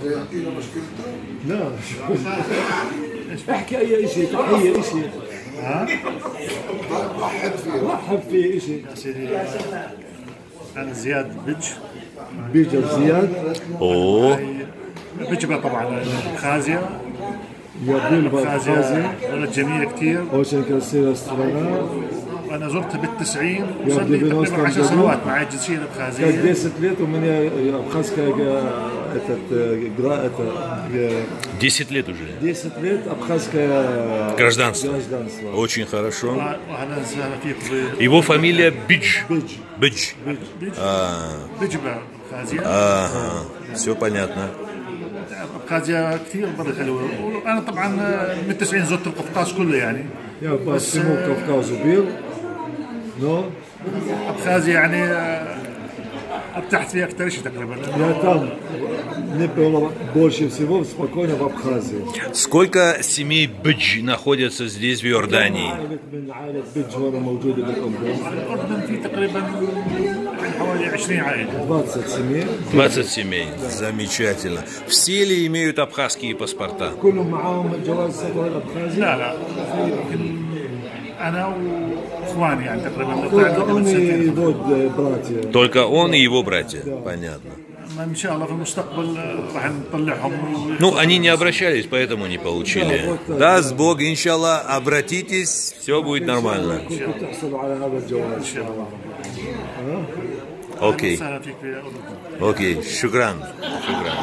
بده يحكي له مشكلته؟ لا، احكي اي شيء، تحيه شيء. ها؟ رحب فيه. رحب في شيء. يا سيدي، انا زياد بيتش. بيجر زياد. О, بيجبة طبعا ابخازيا. Я был в ابخازيا Абхазии. بلد جميل كثير. Очень красивая страна. وانا زرتها بال90 يا وصار لي 90 تقريبا 10 году. سنوات معي الجنسيه Как الابخازيه. 10 лет у меня абхазское этот, это, 10 лет уже. 10 лет абхазское Гражданство. гражданство. Очень хорошо. واهلا وسهلا فيكم. Его фамилия Бидж. Бидж. Бидж. بيج بيجبة ابخازيا. Ага, все понятно. ابخازيا كثير بلد حلوه، وانا طبعا من 90 زرت القفقاز كله يعني. Я по всему Кавказу был, но ابخازيا يعني ارتحت فيها اكثر شيء تقريبا. я там, мне было больше всего спокойно в Абхазии. Сколько семей Бидж находятся здесь, в Иордании? عائلة من عائلة بيج هون موجودة بالأردن؟ الاردن في تقريبا حوالي 20 عائله. 20 семей. 20 семей. Замечательно. Все ли имеют абхазские паспорта? كلهم معاهم جواز سفر الأبخازي؟ لا لا، في يمكن انا واخواني يعني تقريبا. Только он и его братья. Только он и его братья. Понятно. ان شاء الله في المستقبل راح نطلعهم. Ну, они не обращались, поэтому не получили. Да, вот так. Даст Бог, إن شاء الله, обратитесь, все будет нормально. كنتوا تحصلوا على هذا الجواز. ان شاء الله. Окей, وسهلا فيك في الاردن. окей, شكرا. شكرا.